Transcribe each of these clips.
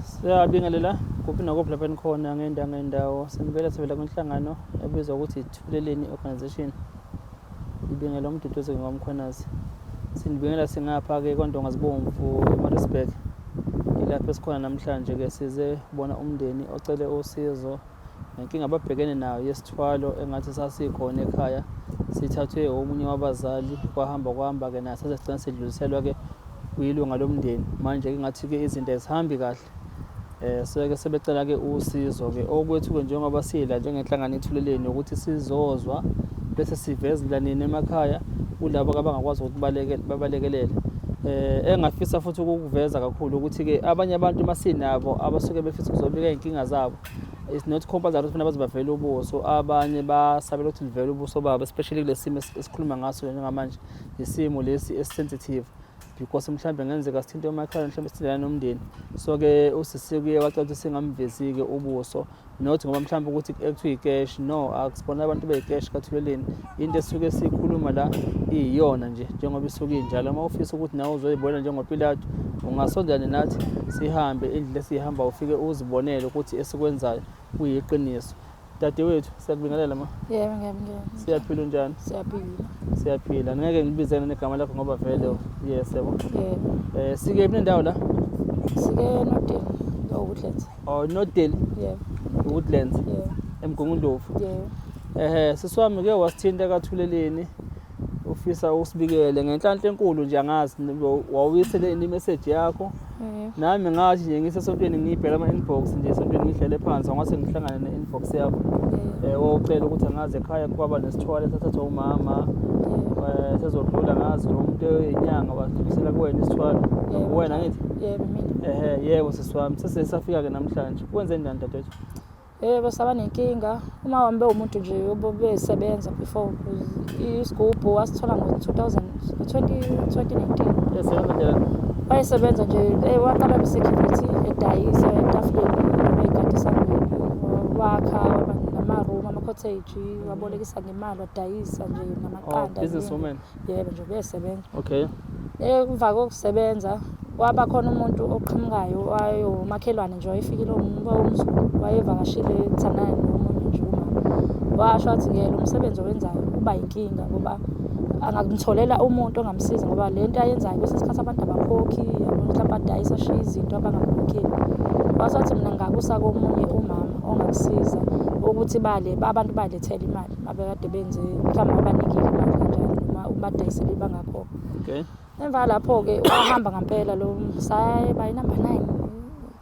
Siyabingelela kuphi nakuphi lapho enikhona ngendawo ngendawo. Sinibela sivela kwinhlangano ebizwa ukuthi Thuleleni Organization. Ibingela uMduduzi ngwaMkhwanazi. Sinibingela singapha-ke kwaNdonga zibomvu eMaritzburg. Ilapho esikhona namhlanje-ke size kubona umndeni ocele usizo ngenkinga ababhekene nayo yesithwalo engathi sasikhona ekhaya sithathwe omunye wabazali kwahamba kwahamba-ke naso saze sigcina sidluliselwa-ke kuyilunga lomndeni manje-ke ngathi-ke izinto azihambi kahle so-ke sebecela-ke usizo-ke okwethu-ke njengoba sila njengenhlangano ithuleleni ukuthi sizozwa bese sivezela nini emakhaya kulabo abangakwazi ukuthi babalekelele engafisa futhi ukukuveza kakhulu ukuthi-ke abanye abantu masinabo abasuke befisa ukuzobika iy'nkinga zabo it's not compulsory ukuthi baze bavele ubuso abanye basabela ukuthi livele ubuso babo especially kule simo esikhuluma ngaso njengamanje isimo lesi esisensitive because mhlawumbe ngenzeka sithinte umakhelwane mhlawumbe sithintana nomndeni so-ke usisi kuye wacela ukuthi singamvezi-ke ubuso not ngoba mhlawumbe ukuthi ekuthiwa ikeshi no akusibona abantu beyikeshi kathuleleni into esuke siyikhuluma la iyiyona nje njengoba isuke injalo uma ufisa ukuthi nawe uzoyibona njengoPilato ungasondela nathi sihambe indlela esiyihamba ufike uzibonele ukuthi esikwenzayo kuyiqiniso Dadewethu, siyakubingelela ma. Yebo, ngiyabingelela. Siyaphila unjani? Siyaphila. Siyaphila. Ngeke ngibizele negama lakho ngoba vele yes yabo. Yebo. Sike phi nendawo la? Sike Nodale, Woodlands. Oh, Nodale. Yebo. Woodlands. Yebo. EMgungundlovu. Yebo. Ehe, sisi wami ke wasithinta kathuleleni ufisa usibikele ngenhlanhla enkulu nje angazi wawuyisele ini message yakho. Nami ngathi nje ngisesontweni ngibheka ama-inbox nje esontweni ngihlele phansi ngase ngihlangane ne-inbox yakho wawucela ukuthi angazi ekhaya kwaba nesithwalo esathathwa umama sezodlula ngazi lo muntu eyinyanga wadlulisela kuwena isithwalo wena ngithi yebo mina ehe yebo sisi wami sesesafika-ke namhlanje kwenze njani dadewethu Yebo, saba nenkinga. Uma wami bewumuntu nje obesebenza before isigubhu wasithola ngo-2000 2019. Esebenza njani? Wayesebenza nje, waqala be-security edayisa etafuleni ebegade esangweni. Wakha waba nama-room, ama-cottage, wabolekisa ngemali wadayisa nje namaqanda. Oh, business woman. Yebo nje ubesebenza. Okay. Emva kokusebenza kwaba khona umuntu oqhamukayo wayewomakhelwane nje wayefikile umZulu wayevakashile ethandana nomunye nje umama. Washo wathi-ke lo msebenzi owenzayo uba yinkinga ngoba angamtholela umuntu ongamsiza ngoba le nto ayenzayo kwesinye isikhathi abantu abakhokhi yabo mhlawumbe adayise ashiye izinto abangamkhokheli. Wase wathi mina ngingakusa komunye umama ongakusiza ukuthi bale abantu balethele imali abekade benze mhlawumbe abanikile imali kanjalo noma ubadayisele bangakhokha. Okay. Emva lapho-ke wahamba ngampela lo sayeba inumber 9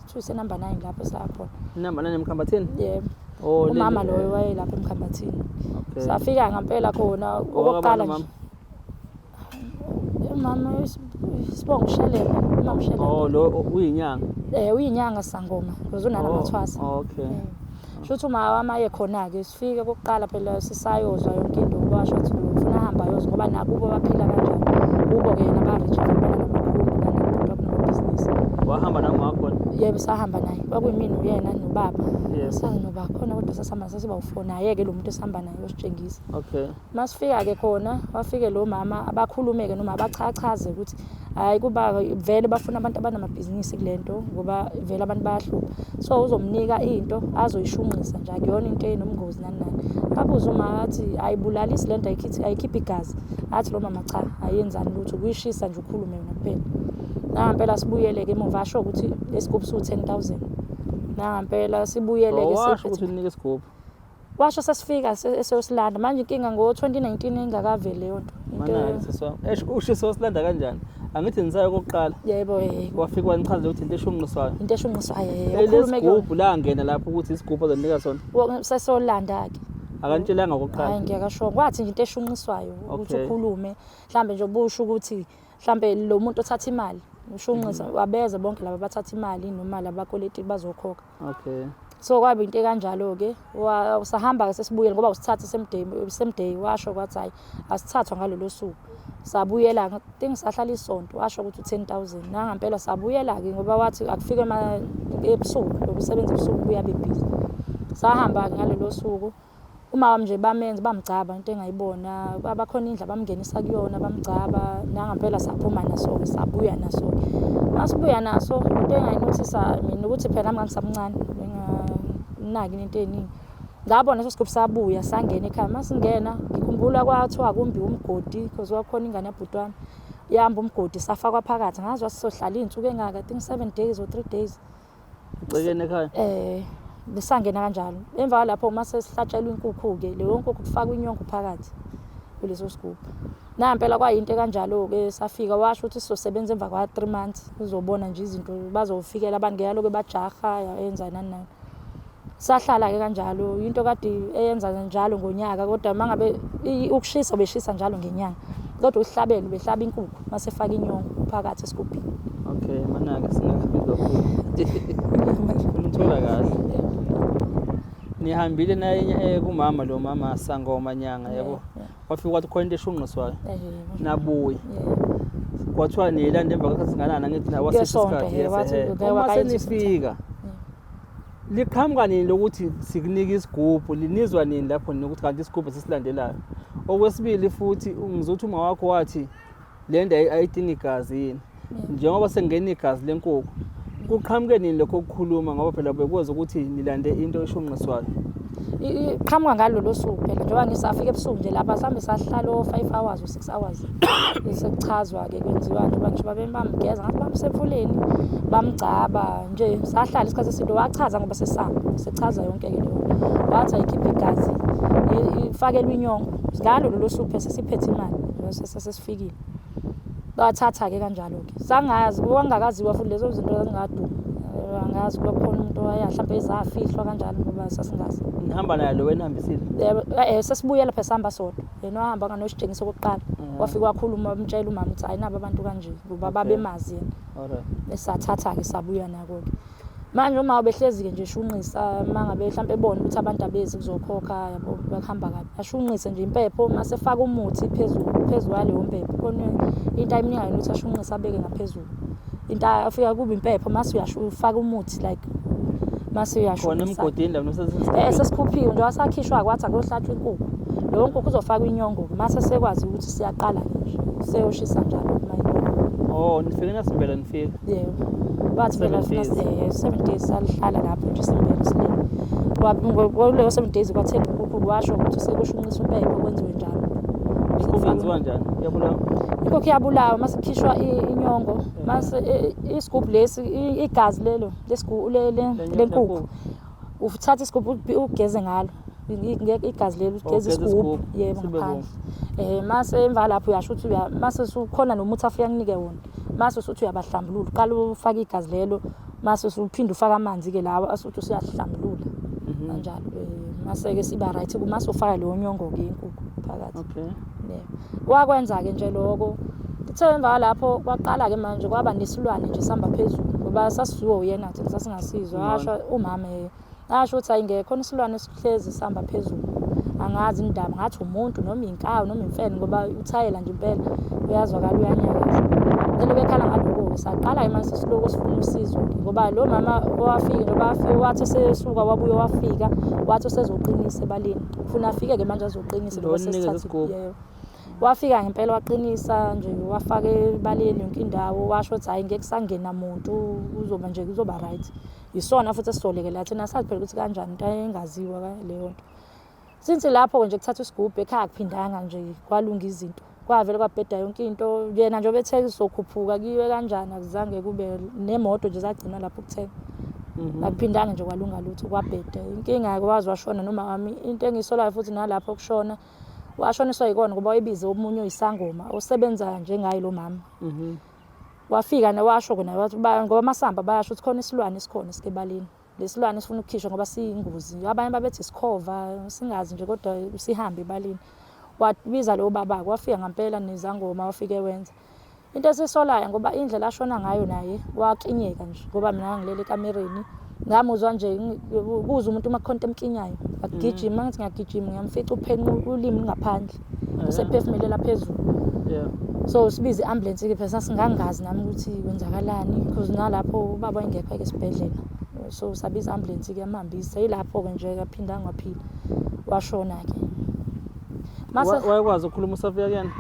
kuthiwa ise-number 9 lapho sakhona. Inumber 9 emkhambathini? Yebo. Oh, umama loyo wayelapha emkhambathini. Okay. Safika ngampela khona okokuqala nje. Umama isibongo Shelebe, umama Shelebe. Oh, lo uyinyanga. Uyinyanga sangoma, because unalamathwasa. Oh, okay. Shuthi uma wami aye khona-ke sifike kokuqala phela sisayozwa yonke into washo ukuthi ufuna ahambe ayozwa ngoba nakubo baphila kanjani. Kubo-ke yena ba-rich vele banamakhumbi nanabhuti namabhizinisi. Wahamba nangowakhona? Yebo, sahamba naye. Kwakuyimina uyena nobaba. Yes. Sazi noba khona kodwa sasihamba sasiba u-four naye-ke lo muntu esihamba naye ositshengisa. Okay. Masifika-ke khona wafike lo mama abakhulume-ke noma abachachaze ukuthi hhayi kuba vele bafuna abantu abanamabhizinisi kule nto ngoba vele abantu bayahlupha. So uzomnika into azoyishunqisa nje akuyona into enobungozi nani nani. Abuze uma athi ayibulalisi le nto ayikhiphi igazi. Athi lo mama cha ayenzani lutho ukuyishisa nje ukhulume wena kuphela. Nangampela sibuyele-ke emuva asho ukuthi lesigubhu siwu-10 000. Nangampela sibuyele-ke. Washo ukuthi unika isigubhu. Washo sesifika eseyosilanda manje inkinga ngo-2019 ingakaveli leyo nto. Mana sisi wami. Eish usho eseyosilanda kanjani? Angithi nisayo kokuqala. Yebo. Wafika wanichazela ukuthi into eshunqiswayo. Into eshunqiswayo yebo. Ukhulume kuyona. Lesigubhu langena lapho ukuthi isigubhu azonika sona. Sesolanda-ke. Akanitshelanga okokuqala. Hayi ngiyakasho. Kwathi nje into eshunqiswayo ukuthi ukhulume mhlambe nje ubusho ukuthi mhlambe lo muntu othatha imali ushunqisa wabeza bonke laba abathatha imali noma labakweleti bazokhokha. Okay. So kwaba into ekanjalo-ke sahamba-ke sesibuyele ngoba usithathe same day washo kwathi hhayi asithathwa ngalolo suku. Sabuyela I think sahlala isonto washo ukuthi u-10 000 nangampela sabuyela-ke ngoba wathi akufike ebusuku lokusebenza ebusuku kuyabe busy. Sahamba-ke ngalolo suku. Uma wami nje bamenza bamgcaba into engayibona abakhona indlu abamngenisa kuyona bamgcaba nangampela saphuma naso-ke sabuya naso-ke. Masibuya naso into engayinothisa mina ukuthi phela nami ngangisamncane benganaki into ey'ningi. Ngabona leso sigubhu sabuya sangena ekhaya masingena ngikhumbula kwathiwa kumbiwe umgodi because kwakukhona ingane yabhuti wami yamba umgodi safakwa phakathi ngazi wasisohlala iy'nsuku engaka I think 7 days or 3 days. Egcekeni ekhaya? Eh, besangena kanjalo. Emva kwalapho uma sesihlatshelwa inkukhu-ke, leyo nkukhu kufakwa inyongo phakathi kuleso sigubhu. Nampela kwayinto ekanjalo-ke safika washo ukuthi sizosebenza emva kwa-3 months uzobona nje izinto bazofikela abantu ngeke lokhu bajaha yenza nani nani. Sahlala-ke kanjalo into kade eyenza njalo ngonyaka kodwa uma ngabe ukushisa ubeshisa njalo ngenyanga kodwa uhlabela ubehlaba inkukhu mase efaka inyongo phakathi esigubhini. Okay, mana-ke singahambi kakhulu. Ngithola kahle. Nihambile naye kumama lo mama sangoma nyanga yabo. Wafika kwathi khona into eshunqiswayo. Nabuya. Kwathiwa niyilanda emva kwesikhathi singanani angithi na wasisho Ngesonto, isikhathi. eh, Yes, wathi eh. ngeke Uma wakayenza senifika liqhamuka nini lokuthi sikunika isigubhu linizwa nini lapho nini ukuthi kanti isigubhu sesilandelayo. Okwesibili futhi ngizothi uma wakho wathi le nto ayidingi igazi yini njengoba sengena igazi lenkukhu kuqhamuke nini lokho ukukhuluma ngoba phela bekwazi ukuthi nilande into eshunqiswayo. Iqhamuka ngalolo suku phela njengoba ngisafika ebusuku nje lapha sihambe sahlala o-5 hours or 6 hours sekuchazwa-ke kwenziwa njengoba ngisho babe bamgeza ngathi bamsemfuleni bamgcaba nje sahlala isikhathi eside wachaza ngoba sesihamba sechaza yonke-ke leyo wathi ayikhiphe igazi ifakelwe inyongo ngalo lolo suku phela sesiphethe imali sesifikile bathatha-ke kanjalo-ke sangazi kwangakaziwa futhi lezo zinto zazingadumi. Angazi kuba khona umuntu owaya mhlawumbe ezafihlwa kanjalo ngoba sasingazi. Nihamba naye lo wena hambisile? Yebo, sesibuyela phela sihamba sodwa. Yena wahamba nganositshengisa okokuqala. Wafika wakhuluma wamtshela umama ukuthi hayi nabo abantu kanje ngoba babemazi yena. Esathatha-ke sabuya nako-ke. Manje uma behlezi-ke nje eshunqisa uma ngabe mhlawumbe ebona ukuthi abantu abezi kuzokhokha yabo bakuhamba kabi. Ashunqise nje impepho mase efaka umuthi phezulu phezu kwaleyo mpepho. Khona into ayimnika yona ukuthi ashunqise abeke ngaphezulu. Into afika kuba impepho mase uyasho ufaka umuthi like mase Khona uyashunqisa. emgodini la Sesikhuphiwe nje wasakhishwa kwathi akuyohlatshwa inkukhu. Leyo nkukhu uzofakwa inyongo mase sekwazi ukuthi siyaqala-ke nje seyoshisa njalo uma Oh, nifike nasimbela nifika. Yebo. Bathi phela 7 days. 7 days salihlala lapho nje simbele silele. Kuleyo 7 days kwathenga inkukhu kwasho ukuthi sekushunqisa impepho kwenziwe njalo. Inkukhu yenziwa njani? Iyabulawa? Inkukhu iyabulawa mase kukhishwa inyongo mase isigubhu lesi igazi lelo lesigubhu lenkukhu uthatha isigubhu ugeze ngalo igazi lelo ugeze ugeze isigubhu isigubhu, yebo sibe ngaphandle mase emva lapho uyasho ukuthi mase usukhona nomuthi afika kunike wona mase usuthi uyabahlambulula uqala ufake igazi lelo mase usuphinde ufake amanzi-ke lawa asuthi usuyahlambulula kanjalo mase-ke siba right mase ufaka leyo nyongo-ke yenkukhu phakathi. Yebo. Wakwenza-ke nje lokho. Kuthe emva kwalapho kwaqala-ke manje kwaba nesilwane nje sihamba phezulu ngoba sasizwiwe uyena thina sasingasizwa. Umama. Washo umama asho ukuthi hayi ngeke khona isilwane esihlezi sihamba phezulu. Angazi indaba ngathi umuntu noma inkawu noma imfene ngoba uthayela nje impela uyazwakala uyanyakaza. Elokhu ekhala ngaloko-ke saqala-ke manje sesilokhu sifuna usizo ngoba lo mama owafika njengoba wafika wathi esesuka wabuye wafika wathi usezoqinisa ebaleni. Ufuna afike-ke manje azoqinisa Lo ngoba onikeza sesithathe isigubhu. yebo. Wafika ngempela waqinisa nje wafaka ebaleni yonke indawo washo ukuthi hhayi ngeke kusangena muntu kuzoba nje kuzoba right. Yisona futhi esizolekelela thina sazi phela ukuthi kanjani into engaziwa leyo nto. Since lapho nje kuthathwa isigubhu ekhaya akuphindanga nje kwalunga izinto. Kwavele kwabheda yonke into yena nje obethe kuzokhuphuka kuyiwe kanjani akuzange kube nemoto nje zagcina lapho ukuthenga. Akuphindanga nje kwalunga lutho kwabheda. Inkinga-ke waze washona noma wami into engiyisolayo futhi nalapho kushona washoniswa yikona ngoba wayebize omunye oyisangoma osebenza njengaye lo mama. Wafika naye washo kona wathi ngoba amasamba bayasho ukuthi khona isilwane esikhona esikebaleni. Lesilwane sifuna ukukhishwa ngoba siyingozi. Abanye babethi isikhova singazi nje kodwa sihambe ebaleni. Wabiza lo baba wafika ngempela nezangoma wafike wenza. Into esisolayo ngoba indlela ashona ngayo naye wakinyeka nje ngoba mina ngangilele ekamereni ngamuzwa nje kuze umuntu uma kukhona into emkinyayo agijima ngithi ngiyagijima ngiyamfica uphenqa ulimi ngaphandle usephefumulela phezulu. So sibize i-ambulance-ke phela sasingangazi nami ukuthi kwenzakalani because nalapho ubaba wayengekho-ke esibhedlela. So sabiza ambulance-ke yamhambisa. Yilapho-ke nje kaphindanga waphila, washona-ke. Mase Wayekwazi ukukhuluma usafika kuyena?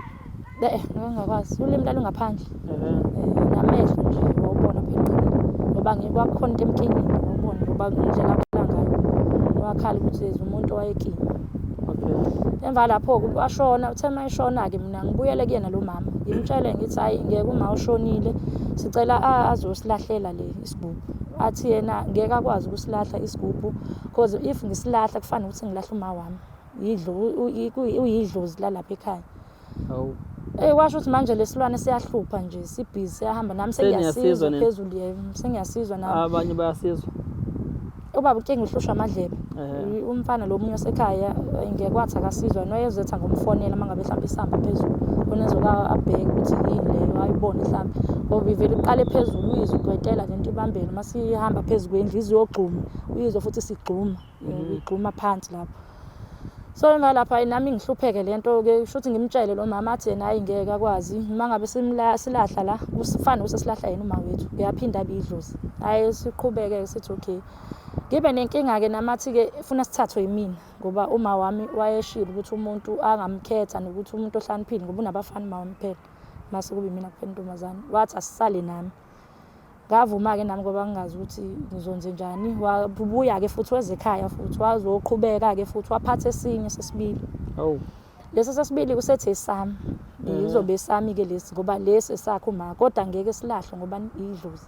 Eh, ngangingakwazi. Ulimi lalungaphandle. Namehlo nje wawubona phenqile. Ngoba kwakukhona into emkinyile, wawubona ngoba indlela akhala ngayo. Wakhala ukuthi there's umuntu owayekinya. Okay. Emva lapho-ke washona, uthe uma eshona-ke mina ngibuyele kuyena lo mama. Ngimtshele ngithi hhayi ngeke uma ushonile, sicela azosilahlela le isigubhu. Athi yena ngeke akwazi ukusilahla isigubhu cause if ngisilahla kufana nokuthi ngilahla uma wami. Uyidlozi lalapha ekhaya. Hawu. Kwasho ukuthi manje lesilwane siyahlupha nje, sibhizi siyahamba nami Seniyasizwa sengiyasizwa nina? phezulu yebo, sengiyasizwa nami. Abanye bayasizwa. Ubaba uNkinga uhlushwa amadlebe. Umfana lo munye osekhaya ngeke wathi akasizwa noyezetha ngomfonela uma ngabe mhlawumbe isihamba phezulu. Khona ezoka abheke ukuthi yini leyo ayibone mhlawumbe. Ngoba ivele iqale phezulu uyizwe igwetela lento ibambele uma sihamba phezu kwendlu iziyogxuma uyizwe futhi sigxuma. Igxuma phansi lapho. So emva lapha hayi nami ngihlupheke le nto-ke shuthi ngimtshele lo mama athi yena hhayi ngeke akwazi uma ngabe silahla la kufana nokuthi silahla yena uma wethu uyaphinda abe idlozi. Hhayi siqhubeke-ke sithi okay. Ngibe nenkinga-ke nami athi-ke funa sithathwe yimina ngoba uma wami wayeshilo ukuthi umuntu angamkhetha nokuthi umuntu ohlakaniphile ngoba unabafana uma wami kuphela mase kube yimina kuphela intombazane. Wathi asisale nami. Ngavuma-ke nami ngoba ngingazi ukuthi ngizonze njani. Wabuya-ke futhi weza ekhaya futhi wazoqhubeka-ke futhi waphatha esinye sesibili. Hawu. Lesi sesibili usethe esami. Izobe esami-ke lesi ngoba lesi esakhe uma kodwa ngeke silahlwe ngoba idlozi.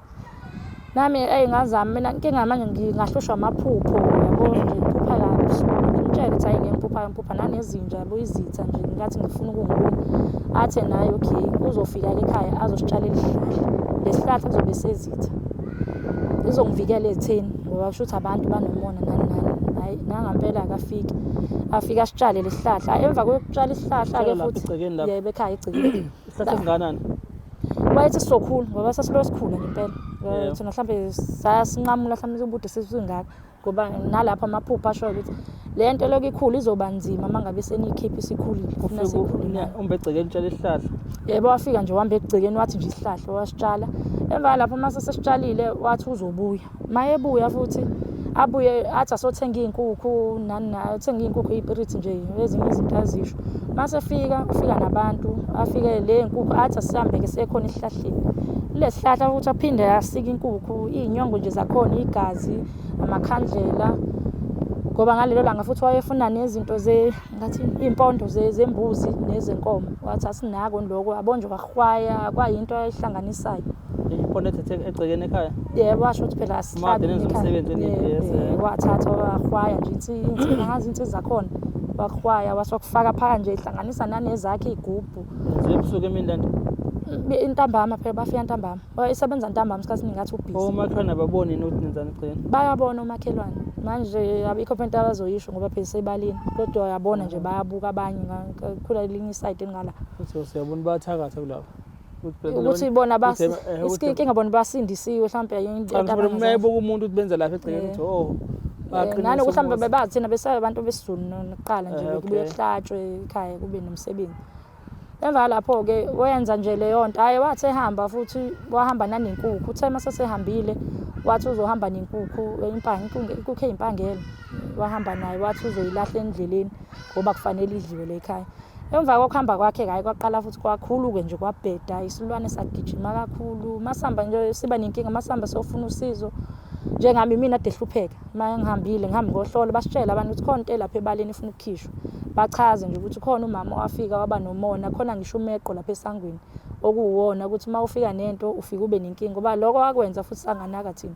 Nami eyi ngazama mina inkinga manje ngingahlushwa amaphupho yabo nje ngiphupha kabi ebusuku. Ngimtshele ukuthi hhayi ngeke ngiphupha ngiphupha nanezinja yabo izitha nje ngathi ngifuna ukungiluma. Athe naye okay uzofika-ke ekhaya azositshalela isihlahla. Lesihlahla kuzobe sezitha. Izongivikela ezitheni ngoba kusho ukuthi abantu banomona nani nani. Hhayi nangampela akafiki. Afike asitshale lesihlahla. Hhayi emva kokutshala isihlahla-ke Sitshala lapha futhi egcekeni lapha? yebo ekhaya egcekeni. Isihlahla esingakanani? Wayethi sizokhula ngoba sasiloku sikhula ngempela. Yebo. Thina mhlambe sasinqamula mhlambe ubude sesingaka ngoba nalapho amaphupho ashoyo ukuthi le nto lokhu ikhula izoba nzima uma ngabe seniyikhipha isikhulile. Funa Ufike sikhule nayo. umbe egcekeni utshala isihlahla. Yebo wafika nje wahamba egcekeni wathi nje isihlahla wasitshala. Emva lapho uma sesitshalile wathi uzobuya. Uma ebuya futhi abuye athi asothenga iy'nkukhu nani na athenga iy'nkukhu iy'pirithi nje ezinye izinto azisho. Uma sefika ufika nabantu afike le nkukhu athi asihambe-ke siye khona esihlahleni. Kule sihlahla futhi aphinde asike inkukhu, iy'nyongo nje zakhona, igazi, amakhandlela. Ngoba ngalelo langa futhi wayefuna nezinto ngathi iy'mpondo zembuzi nezenkomo. Wathi asinako lokho, yabo nje wahwaya kwayinto ayihlanganisayo. Impondo ethethe egcekeni ekhaya? Yebo, washo ukuthi phela asihlabi Uma kade nenza ekhaya. umsebenzi Yebo, yes, yebo, wathatha wahwaya nje angazi insizi zakhona. Wahwaya wase wakufaka phakathi nje ihlanganisa nanezakhe iy'gubhu. Yenziwe ebusuku emini le nto? Intambama phela bafika ntambama. Isebenza ntambama isikhathi esiningi ngathi ubhizi. Omakhelwane ababoni yini ukuthi nenzani egcekeni? Bayabona omakhelwane. Manje abikho phela into abazoyisho ngoba phela isebaleni. Kodwa uyabona nje bayabuka abanye kakhulu elinye isayidi elingala. Uthi siyabona bayathakatha kulabo. Ukuthi bona inkinga bona basindisiwe mhlawumbe into Cha, mhlawumbe uma abangazazi. ebuka umuntu ukuthi benza lapha egcekeni ukuthi oh bayaqinisa Nanokuthi mhlawumbe umuzi. bebazi thina besabe abantu besiZulu nokuqala nje bekubuye kuhlatshwe ekhaya kube nomsebenzi. Emva lapho-ke wenza nje leyo nto. Hhayi wathi ehamba futhi wahamba nanenkukhu. Uthe uma sesehambile wathi uzohamba nenkukhu inkukhu eyimpangele. Wahamba nayo wathi uzoyilahla endleleni ngoba kufanele idliwe le ekhaya. Emva kokuhamba kwakhe-ke hhayi kwaqala futhi kwakhulu-ke nje kwabheda isilwane sagijima kakhulu. Masihamba nje siba nenkinga masihamba siyofuna usizo. Njengami imina ade ehlupheka uma ngihambile ngihambe ngohlola basitshele abantu ukuthi khona into elapha ebaleni ifuna ukukhishwa. Bachaze nje ukuthi khona umama owafika waba nomona khona ngisho umeqo lapha esangweni okuwuwona ukuthi uma ufika nento ufike ube nenkinga ngoba lokho wakwenza futhi sanganaka thina.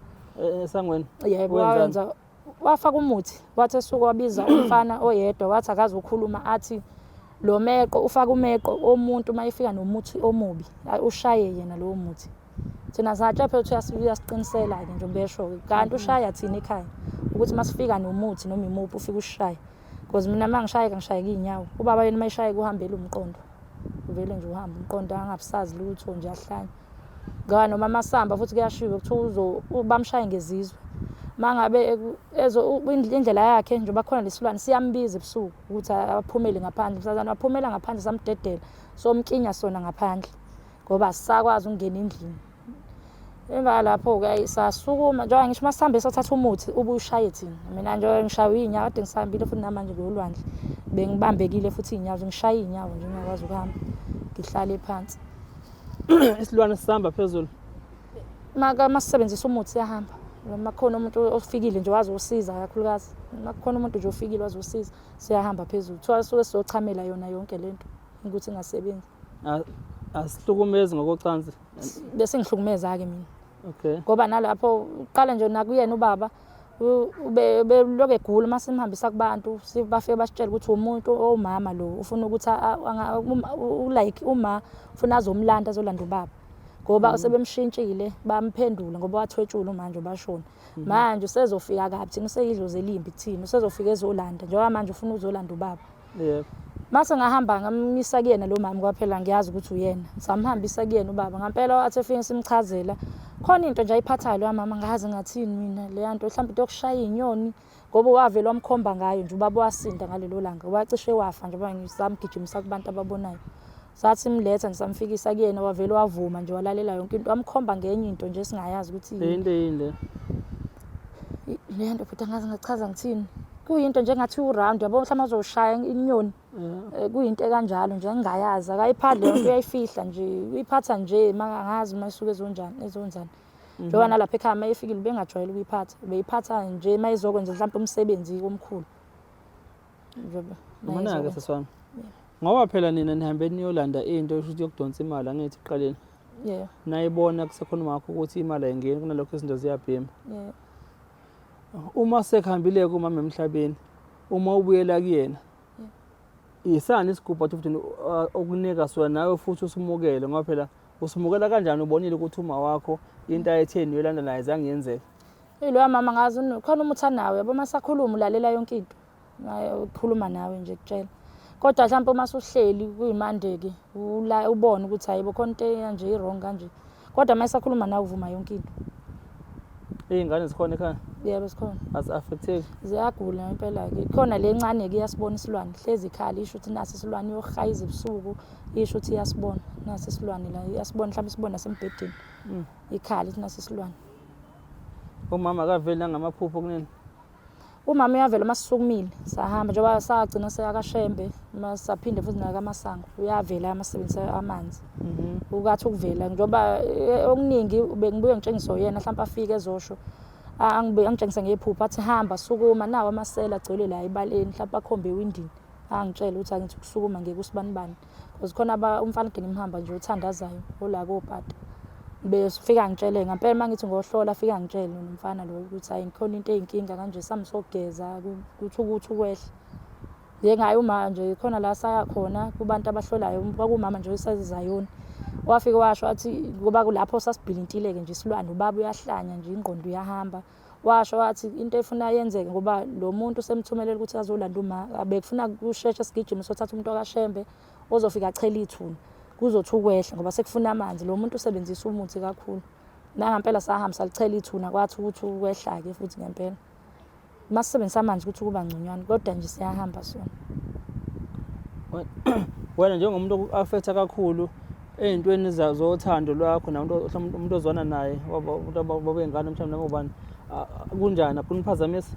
Esangweni? Yebo, Wenzani? wawenza wafaka umuthi wathi esuke wabiza umfana oyedwa wathi akazokhuluma athi lo meqo ufaka umeqo omuntu uma efika nomuthi omubi ushaye yena lowo muthi. Thina satsha phela ukuthi uyasiqinisela-ke njengoba esho-ke kanti ushaya thina ekhaya ukuthi uma sifika nomuthi noma imuphi ufike usishaye. Because mina uma ngishayeka ngishayeka iy'nyawo. Ubaba yena uma eshayeka uhambela umqondo. Uvele nje uhambe umqondo angabusazi lutho nje ahlanye. Ngoba noma masihamba futhi kuyashiwo kuthiwa bamshaye ngezizwe. Uma ngabe indlela yakhe njengoba khona lesilwane siyambiza ebusuku ukuthi aphumele ngaphandle. Mhlazane waphumela ngaphandle samdedela somkinya sona ngaphandle ngoba asisakwazi ukungena endlini. Emva lapho-ke ayi sasukuma njengoba ngisho uma sihambe sothatha umuthi ubuye ushaye thina. Mina nje ngishawe iy'nyawo kade ngisahambile futhi namanje ngiyolwandle. Bengibambekile futhi iy'nyawo zingishaye iy'nyawo nje ngingakwazi ukuhamba. Ngihlale phansi. Isilwane sisihamba phezulu. Maka masisebenzisa umuthi siyahamba. Noma kukhona umuntu ofikile nje wazosiza kakhulukazi. Uma kukhona umuntu nje ofikile wazosiza siyahamba phezulu. Kuthiwa suke sizochamela yona yonke lento ukuthi ingasebenzi. Asihlukumezi ngokocansi. Bese ngihlukumeza-ke mina. Okay. Ngoba nalapho uqala nje nakuyena ubaba ubelokhu egula uma simhambisa kubantu bafike basitshele ukuthi umuntu owumama lo ufuna ukuthi like uma ufuna azomlanda azolanda ubaba ngoba sebemshintshile bamphendula ngoba wathwetshula manje bashona manje usezofika kabi thina useyidlozi elimbi kuthina usezofika ezolanda njengoba manje ufuna uzolanda ubaba. Yebo. Mase ngahamba ngamisa kuyena lo mama kwaphela ngiyazi ukuthi uyena. Samhambisa kuyena ubaba. Ngampela wathi efike simchazela. Khona into nje ayiphathayo lo mama ngazi ngathini mina leya nto mhlawumbe into yokushaya inyoni ngoba wavele wamkhomba ngayo nje ubaba wasinda ngalelo langa. Wacishe wafa nje ngoba ngisamgijimisa kubantu ababonayo. Sathi simletha nje samfikisa kuyena wavele wavuma nje walalela yonke into wamkhomba ngenye into nje esingayazi ukuthi yini. Into yini le? Le nto futhi angazi ngachaza ngithini. Kuyinto nje engathi uround yabo mhlawumbe azoshaya inyoni. Kuyinto ekanjalo nje engingayazi akayiphathi leyo nto uyayifihla nje uyiphatha nje angazi uma isuke ezonjani ezonzani. Njengoba nalapha ekhaya uma efikile ubengajwayele ukuyiphatha ubeyiphatha nje uma ezokwenza mhlawumbe umsebenzi omkhulu. Ubona-ke sisi wami. Ngoba phela nina nihambe niyolanda into esho ukuthi yokudonsa imali angithi ekuqaleni. Yeah. Nayibona kusekhona umakho ukuthi imali ayingeni kunalokho izinto ziyabhema. Yeah. Uma sekuhambile-ke umama emhlabeni, uma ubuyela kuyena, isani isigubhu athi futhi okunika sona nawe futhi usimukele ngoba phela usimukela kanjani ubonile ukuthi uma wakho into ayetheni uyolanda naye zange yenzeke. Eyi loya mama ngazi khona umuthi anawo yabo uma sakhuluma ulalela yonke into. Ukhuluma nawe nje kutshela. Kodwa mhlawumbe uma suhleli kuyimande-ke ubone ukuthi hayi bo khona into kanje i-wrong kanje. Kodwa uma esakhuluma nawe uvuma yonke into. Iy'ngane zikhona ekhaya? Yebo zikhona. Azi-affecteki? Ziyagula impela-ke. Khona le ncane-ke iyasibona isilwane, hlezi ikhala isho ukuthi nasi isilwane iyohayiza ebusuku isho ukuthi iyasibona nasi isilwane la iyasibona mhlawumbe isibona nasembhedeni. Ikhala ithi nasi isilwane. Umama akaveli nangamaphupho kunini? Umama uyavela uma sisukumile sahamba njengoba sagcina seyakaShembe uma saphinde futhi nakamasango uyavela amasebenzisa amanzi. Ukathi ukuvela njengoba okuningi bengibuye ngitshengiswe uyena mhlawumbe afike ezosho angitshengise ngephupho athi hamba sukuma nawo amasela agcwele la ebaleni mhlawumbe akhombe ewindini angitshele ukuthi angithi ukusukuma ngeke usibanibani because khona umfana kade ngimhamba nje othandazayo ola kopata befika ngitshele ngampela uma ngithi ngohlola afika ngitshele nomfana lo ukuthi hayi khona into eyinkinga kanje sami sokugeza kuthi ukuthi ukwehla njengaye uma nje khona la saya khona kubantu abahlolayo kwakumama nje osezayoni wafike washo wathi ngoba kulapho sasibhilintile-ke nje isilwane ubaba uyahlanya nje ingqondo uyahamba washo wathi into efuna yenzeke ngoba lo muntu usemthumelela ukuthi azolanda uma bekufuna kusheshe sigijime sothatha umuntu wakashembe ozofika achele ithuna kuzothi ukwehla ngoba sekufuna amanzi lo muntu usebenzisa umuthi kakhulu nangampela sahamba salichela ithuna kwathi ukuthi ukwehla-ke futhi ngempela uma sisebenzisa amanzi ukuthi kuba ngconywana kodwa nje siyahamba sona. Wena njengomuntu oku-affecta kakhulu ey'ntweni zothando lwakho namuntu mhlawumbe umuntu ozwana naye umuntu babey'ngane mhlawumbe noma ubani kunjani akuniphazamisa?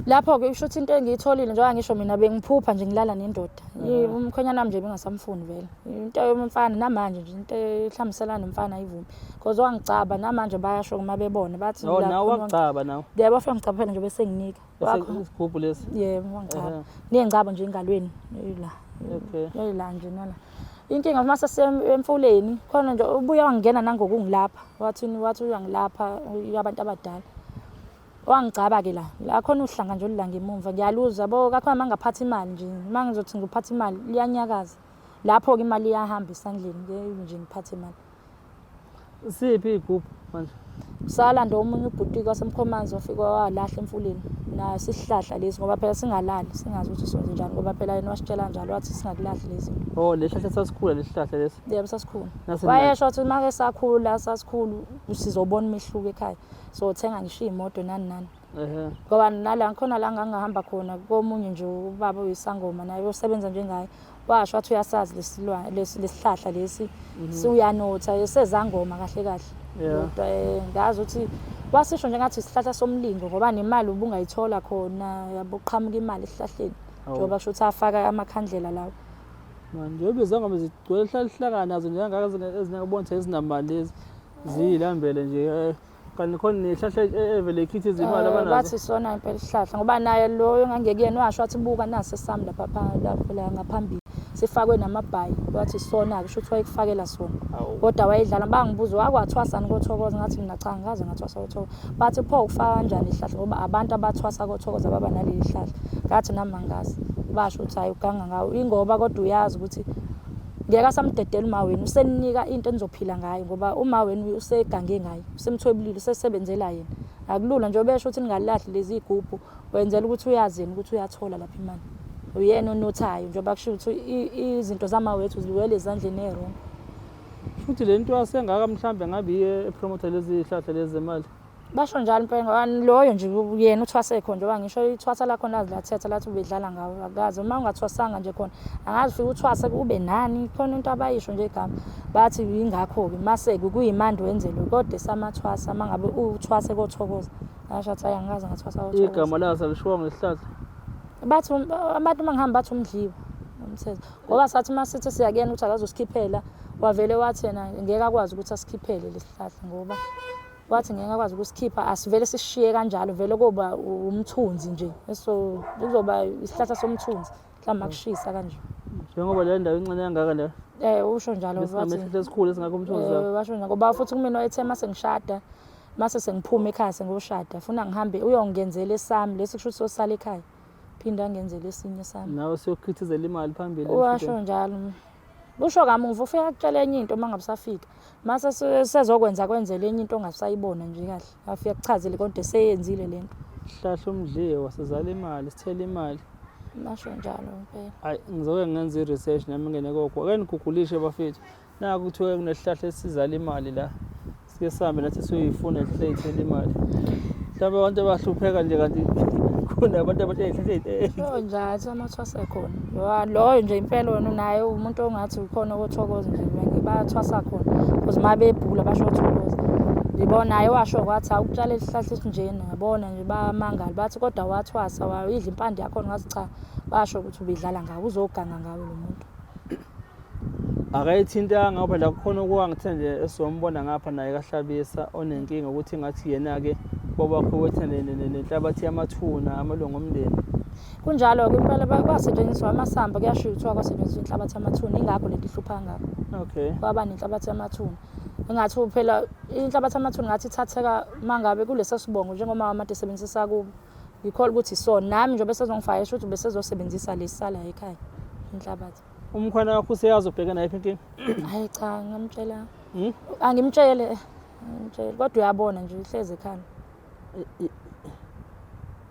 Lapho-ke usho ukuthi into engiyitholile njengoba ngisho mina bengiphupha nje ngilala nendoda. Umkhwenyana wami nje bengasamfuni vele. Into yomfana namanje nje into ehlambiselana nomfana ayivumi. Because wangicaba namanje bayasho uma bebona bathi Oh, nawe wangicaba nawe. Yebo wafika ngicaba phela nje bese nginika. Isigubhu lesi. Yebo wangicaba. Nengcabo nje engalweni la. Okay. La nje nala. Inkinga uma sasemfuleni khona nje ubuye wangena nangokungilapha. Wathi wathi uyangilapha abantu abadala. Wangigcaba-ke la la khona uhlanga nje olula ngemumva ngiyaluzwa yabo kakhona uma ngingaphatha imali nje uma ngizothi ngiphatha imali liyanyakaza lapho-ke imali iyahamba esandleni ke nje ngiphathe imali. Siphi igubhu manje? Salanda omunye ubhuti kwasemkhomanzi wafika walahla emfuleni naso isihlahla lesi ngoba phela singalali singazi ukuthi sonze njani ngoba phela yena wasitshela kanjalo wathi singakulahli lezi zinto. Oh lesihlahla sasikhula lesihlahla lesi. Yebo sasikhula. Wayesho wathi uma ke sakhula sasikhulu sizobona umehluko ekhaya. Sothenga ngisho iy'moto nani nani. Ngoba nala khona la ngangihamba khona komunye nje ubaba oyisangoma naye osebenza njengaye washo wathi uyasazi lesilwane lesihlahla lesi uyanotha sezangoma kahle kahle. Kodwa ngazi ukuthi wasisho nje ngathi isihlahla somlingo ngoba nemali ubungayithola khona yabo, qhamuka imali esihlahleni. Njengoba kusho ukuthi afaka amakhandlela lawo. Manje njengoba izangoma zigcwele hlalihlakana nazo nje kangaka ezinakubona ukuthi ezinamali lezi ziyilambele nje kanti khona nehlahla evele ikhithiza imali abanazo. Bathi sona impela isihlahla ngoba naye loyo ngangekuyena washo wathi buka nasi esami lapha lapha la ngaphambili sifakwe namabhayi, wathi sona-ke kusho ukuthi wayekufakela sona. Kodwa wayedlala, bangibuza wakwathwasani koThokoza, ngathi mina cha angikaze ngathwasa koThokoza. Bathi pho ukufaka kanjani isihlahla ngoba abantu abathwasa koThokoza baba naleli hlahla. Ngathi nami angazi. Basho ukuthi hayi uganga ngawo ingoba kodwa uyazi ukuthi ngeke asamdedela uma wenu useninika into enizophila ngayo ngoba uma wenu usegange ngayo usemthwebulile usesebenzela yena. Akulula nje obesho ukuthi ningalahli lezi zigubhu wenzela ukuthi uyazi yena ukuthi uyathola lapha imali. Uyena onothayo njengoba kusho ukuthi izinto zamawethu ziwele ezandleni e-wrong. Futhi le nto asengaka mhlambe ngabe iye epromotha lezi zihlahla lezi zemali. Basho njalo impela ngoba loyo nje yena uthwase khona njengoba ngisho ithwasa lakho nazi lathetha lathi ubedlala ngawo akazi uma ungathwasanga nje khona angazi ufike uthwase kube nani khona into abayisho nje igama bathi yingakho-ke mase kuyimandi wenzelwe kodwa esamathwasa uma ngabe uthwase kothokoza ngasho athi hayi angikaze ngathwasa kothokoza. Igama laso alishiwo ngesihlahla. Bathi abantu uma ngihamba bathi umdliwa umthetho ngoba sathi uma sithi siyakuyena ukuthi akazosikhiphela wavele wathi yena ngeke akwazi ukuthi asikhiphele lesihlahla ngoba wathi ngeke akwazi ukusikhipha asivele sishiye kanjalo vele koba umthunzi nje so kuzoba isihlahla somthunzi mhlawumbe akushisa kanje njengoba le ndawo incane kangaka le usho njalo wathi isihlahla esikhulu esingaka umthunzi washo njalo ngoba futhi kumina wayethe mase ngishada mase sengiphuma ekhaya sengiyoshada funa ngihambe uyongenzela esami lesi kusho ukuthi sosala ekhaya phinde angenzele esinye sami nawe siyokhithizela imali phambili washo njalo usho kamuva ufika akutshela enye into uma ngabe usafika mase sezokwenza kwenzele enye into ongasayibona nje kahle afika kuchazele kodwa eseyenzile lento hlahla umdliwa sizala imali sithele imali nasho njalo impela hayi ngizoke ngenze i-research nami ngene kokho ake nigugulishe bafethu Naku kuthiwa kunesihlahla esizala imali la. Sike sihambe nathi siyoyifuna isihlahla ey'thela imali. Mhlawumbe abantu abahlupheka nje kanti kunabantu abathe iy'hlahla Sho njalo amathwasa khona. Ngoba loyo nje impela wena unaye umuntu ongathi ukhona okothokoza nje bayathwasa khona. Because uma bebhula basho othokoza. Ngibona naye washo kwathi awukutshala isihlahla esinjena yabona nje bayamangala bathi kodwa wathwasa wayidla impande yakhona ngathi cha basho ukuthi ubidlala ngawe uzoganga ngawe lo muntu. Akayithintanga ngoba la kukhona okuwangithe nje esizombona ngapha naye kaHlabisa onenkinga ukuthi ngathi yena-ke ubaba wakhe wethe nenhlabathi yamathuna amalungu omndeni. Kunjalo-ke impela kwasetshenziswa amasamba kuyashiwo kuthiwa kwasetshenziswa inhlabathi yamathuna ingakho lento ihlupha kangaka. Okay. Kwaba nenhlabathi yamathuna. Engathi phela inhlabathi yamathuna ngathi ithatheka mangabe kuleso sibongo njengoba wamade esebenzisa kubo. Ngikholwa ukuthi so nami njengoba esezongifaka esho ukuthi ubesezosebenzisa lesala ekhaya inhlabathi. Umkhwana wakho useyazi ubheke nayiphi inkinga? Hayi cha ngamtshela. Hmm? Angimtshele. Ngimtshele kodwa uyabona nje uhlezi ekhanda.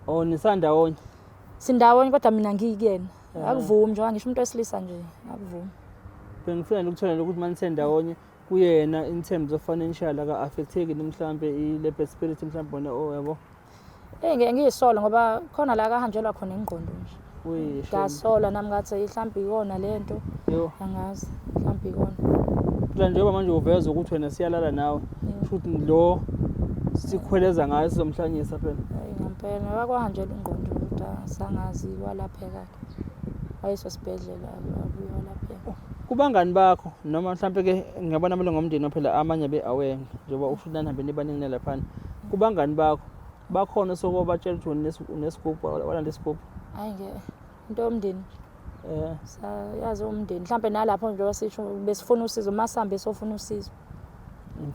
Oh nisandawonye. Sindawonye kodwa mina ngiyikuyena. Akuvumi njengoba ngisho umuntu wesilisa nje akuvumi. Bengifuna nje ukuthola ukuthi manisendawonye kuyena in terms of financial aka-affecteki mhlampe i-leopard spirit mhlampe bona oh yabo. Eyi ngeke ngiyisole ngoba khona la kahanjelwa khona ingqondo nje. Uyi, shame. Ngasola nami ngathi mhlawumbe ikona le nto. Yo. Angazi mhlawumbe ikona. Phela njengoba manje uveza ukuthi wena siyalala nawe. Yebo. Kusho ukuthi lo sikhweleza ngayo sizomhlanyisa phela. Eyi ngempela wakwahanjelwa ingqondo kodwa sangazi walapheka-ke. Wayiswa esibhedlela wabuye walapheka. Kubangani bakho noma mhlampe ke ngiyabona amalungu omndeni phela amanye abe-aware njengoba usho ukuthi nanihambe nibaningi nalaphana. Kubangani bakho bakhona osokobatshela ukuthi unesigubhu walanda isigubhu? Hhayi ngeke into yomndeni Eh. Sayazi umndeni mhlampe nalapho njengoba sisho besifuna usizo uma sihambe sofuna usizo.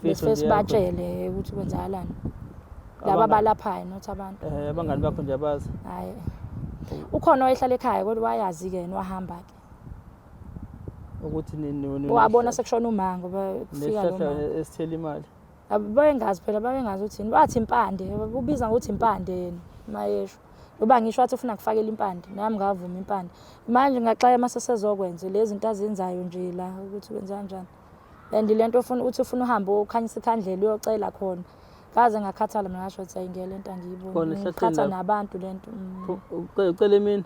Besifike sibatshele ukuthi kwenzakalani. Laba abalaphayo not abantu. Eh abangani bakho nje abazi. Hhayi. Ukhona owayehlala ekhaya kodwa wayazi-ke yena wahamba-ke. Ukuthi wabona sekushona uma ngoba kufika lo mama. Esithela imali. Babengazi phela babengazi ukuthi yini. Wathi impande, ubiza ngokuthi impande yena mayesho. Ngoba ngisho wathi ufuna kufakela impande, nami ngavuma impande. Manje ngaxaya mase sezokwenza lezi zinto azenzayo nje la ukuthi wenza kanjani. And le nto ufuna uthi ufuna uhambe ukhanyisa ikhandlela uyocela khona. Ngaze ngakhathala mina ngasho ukuthi ayingeke lento angiyiboni. Ngikhatha nabantu lento. Ucela emini?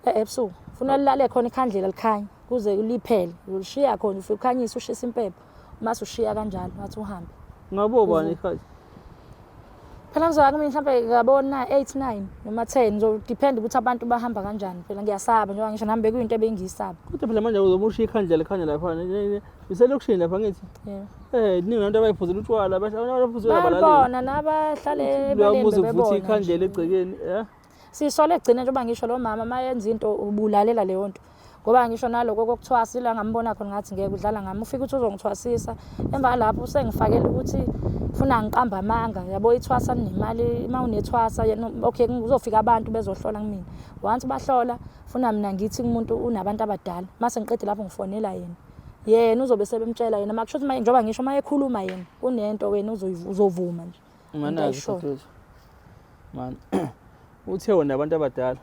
Eh ebusuku. Ufuna lilale khona ikhandlela likhanye kuze liphele. Ulishiya khona ufike ukhanyise ushisa impepho. Mase ushiya kanjalo ngathi uhambe. Ngabo bani ikhathi? Phela ngizoya kumina mhlampe ngabona 8 9 noma 10 ngizodepend ukuthi abantu bahamba kanjani phela ngiyasaba njengoba ngisho nami bekuyinto ebengiyisaba. Kodwa phela manje uzobe ushiya ikhandlela likhanya lapha iselokishini lapha ngithi. Yeah. Eh ningi abantu abayiphuzela utshwala abantu abaphuzela abalaleli. Bayabona nabahlale ebaleni Uyamuza uvutha bebebona. ikhandlela egcekeni eh. Sisole egcine njengoba ngisho lo mama mayenza into ubulalela leyo nto. Ngoba ngisho naloko kokuthwasa ila ngambona khona ngathi ngeke udlala ngami ufike uthi uzongithwasisa emva kwalapho usengifakela ukuthi funa ngiqamba amanga yabo ithwasa nemali uma unethwasa yena okay kuzofika abantu bezohlola kumina once bahlola funa mina ngithi kumuntu unabantu abadala mase ngiqede lapho ngifonela yena yena uzobe sebemtshela yena makusho ukuthi njengoba ngisho uma ekhuluma yena kunento wena uzovuma nje Manazi dadewethu. Man. Uthe wena abantu abadala.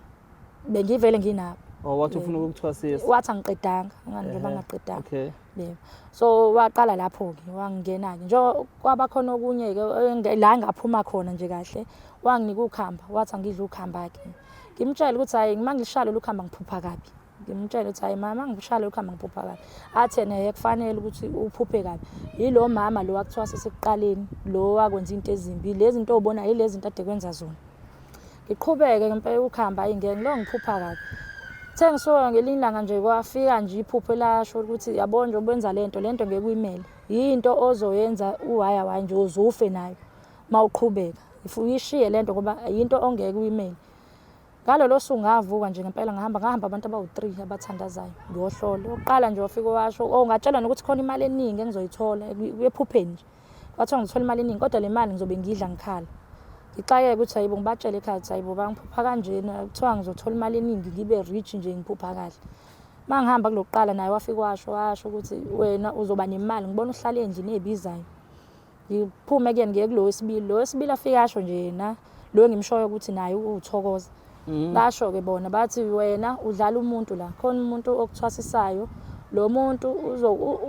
Bengivele nginabo. Oh wathi ufuna ukukuthwasisa. Wathi angiqedanga, ngani njengoba ngaqedanga. Okay. Yebo. So waqala lapho ke wangena ke. Njengoba kwaba khona okunye ke la ngaphuma khona nje kahle, wanginika ukhamba, wathi angidle ukhamba ke. Ngimtshela ukuthi hayi uma ngilishaya lolu khamba ngiphupha kabi. Ngimtshele ukuthi hayi mama ngishaya lokhu hamba ngiphupha kabi. Athi yena yeke kufanele ukuthi uphuphe kabi. Yilo mama lo wakuthiwa sesekuqaleni lo wakwenza into ezimbi lezi zinto obona yilezi zinto ade kwenza zona. Ngiqhubeke ngempela ukuhamba hayi ngeke ngilo ngiphupha kabi. Uthe ngisuka ngelinye ilanga nje kwafika nje iphupho elasho ukuthi yabo nje ubenza lento lento ngeke uyimele. Yinto ozoyenza uwaya waya nje uzufe nayo mawuqhubeka. If uyishiye lento ngoba yinto ongeke uyimele. Ngalolo suku ngavuka nje ngempela ngahamba ngahamba abantu abawu-3 abathandazayo ngiyohlola. Oqala nje wafike washo oh ngatshelwa nokuthi khona imali eningi engizoyithola ephupheni nje. Kwathiwa ngizothola imali eningi kodwa le mali ngizobe ngiyidla ngikhala. Ngixakeke ukuthi hayibo ngibatshele ekhaya ukuthi hayibo bangiphupha kanjena kuthiwa ngizothola imali eningi ngibe rich nje ngiphupha kahle. Uma ngihamba kulokuqala naye wafike washo washo ukuthi wena uzoba nemali ngibona uhlala endlini ebizayo. Ngiphume kuyena ngiye kulo wesibili. Lo wesibili afike asho nje yena lo engimshoyo ukuthi naye uwuthokoza. Basho-ke bona bathi wena udlala umuntu la khona umuntu okuthwasisayo lo muntu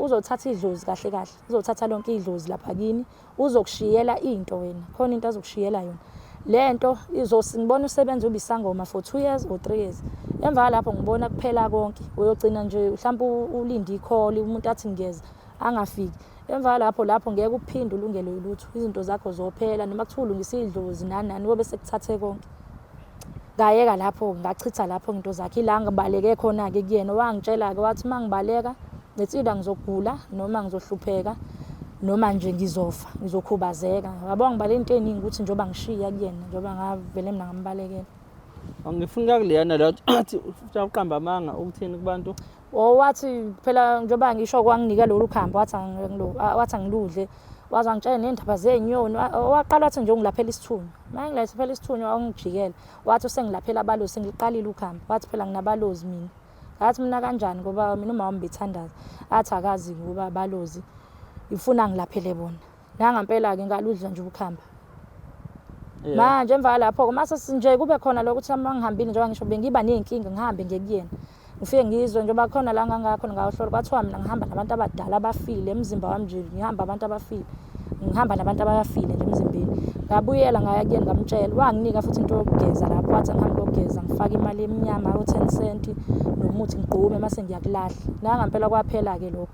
uzothatha idlozi kahle kahle uzothatha lonke idlozi lapha kini uzokushiyela into wena khona into azokushiyela yona le nto ngibona usebenza ubisangoma for 2 years or 3 years emva kwalapho ngibona kuphela konke uyogcina nje mhlawumbe ulinde ikholi umuntu athi ngiyeza angafiki Emva kwalapho lapho ngeke uphinde ulungelwe yilutho, izinto zakho zophela noma kuthiwa ulungisa idlozi nani nani kobe sekuthathe konke. Ngayeka lapho ngachitha lapho into zakhe ila ngibaleke khona-ke kuyena wangitshela-ke wathi uma ngibaleka ngitsida ngizogula noma ngizohlupheka noma nje ngizofa ngizokhubazeka. Wabo ngibale into eningi ukuthi njengoba ngishiya kuyena njengoba ngavele mina ngambalekela. Angifuni kakuleyana la athi ufuna uqamba amanga ukuthini kubantu. Oh wathi phela njengoba ngisho kwanginika lolu khambi wathi wathi angiludle waze wangitshela ney'ndaba zey'nyoni waqala wathi nje ungilaphela isithunywa uma ngilaphela isithunywa wangijikela wathi usengilaphela abalozi sengiqalile ukhambi wathi phela nginabalozi mina ngathi mina kanjani ngoba mina umama wami bethandaza athi akazi ngoba abalozi ifuna ngilaphele bona Nangampela-ke ngaludla nje ukuhamba. Yeah. Manje emva kwalapho-ke mase nje kube khona lokho ukuthi uma ngihambile njengoba ngisho bengiba ney'nkinga ngihambe ngiye kuyena. Ngifike ngizwe njengoba khona la ngangakhona ngayohlola kwathiwa mina ngihamba nabantu abadala abafile emzimba wami nje ngihamba abantu abafile. Ngihamba nabantu abafile nje emzimbeni. Ngabuyela ngaya kuyena ngamtshela wanginika futhi into yokugeza lapho wathi angihambe ngiyogeza ngifake imali emnyama o-ten cent nomuthi ngigqume mase ngiyakulahla. Nangampela kwaphela-ke lokho.